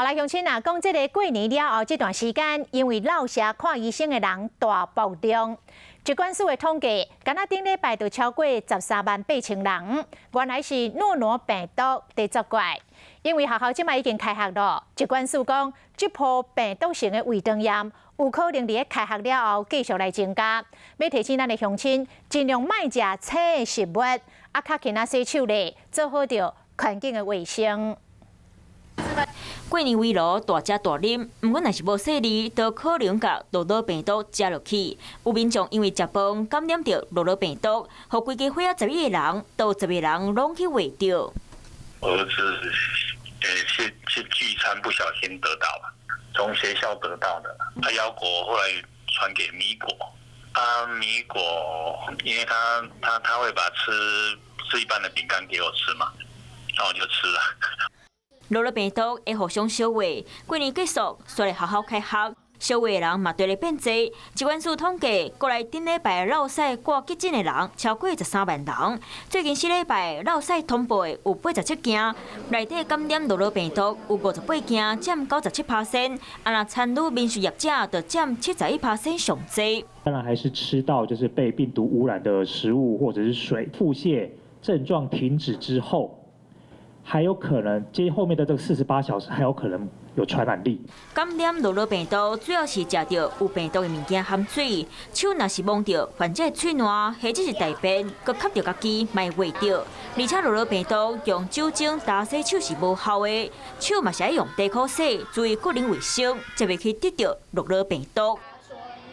好來，鄉親啊，講這个過年了後這段時間，因為落瀉看醫生的人大爆量。疾管署的統計，敢若頂禮拜就超過13萬8千人，原來是諾羅病毒佇作怪。因為學校這擺已經開學囉，疾管署講，這波病毒性的胃腸炎有可能佇咧開學了後繼續來增加。欲提醒咱的鄉親，盡量莫食生的食物，啊，較勤仔洗手咧，做好著環境的衛生。過年圍爐大食大啉，毋過若是無細膩，都可能共諾羅病毒食落去。有民眾因為食飯感染著諾羅病毒，予規家伙仔11個人，都有10個人攏去穢著。兒子，是聚餐不小心得到，從學校得到的。他腰果後來傳給米果，啊米果，因為他會把吃一半的餅乾給我吃嘛，那我就吃了。諾羅病毒會互相相傳，過年結束，煞來學校開學，相傳的人嘛綴咧變濟。疾管署統計，國內頂禮拜落屎掛急診的人超過13萬人。最近4禮拜落屎通報的有87件，內底感染諾羅病毒有58件，佔97%。啊，若餐旅民宿業者就佔71%上濟。當然還是吃到就是被病毒污染的食物或者是水，腹瀉症狀停止之後，還有可能接後面的這個48小時還有可能有傳染力。感染諾羅病毒主要是食著有病毒的物件含水，手若是摸著患者喙瀾或者是大便，閣吸著家己嘛會穢著。而且諾羅病毒用酒精打洗手是無效的，手嘛是愛用地苦洗，注意個人衛生，才袂去得著諾羅病毒。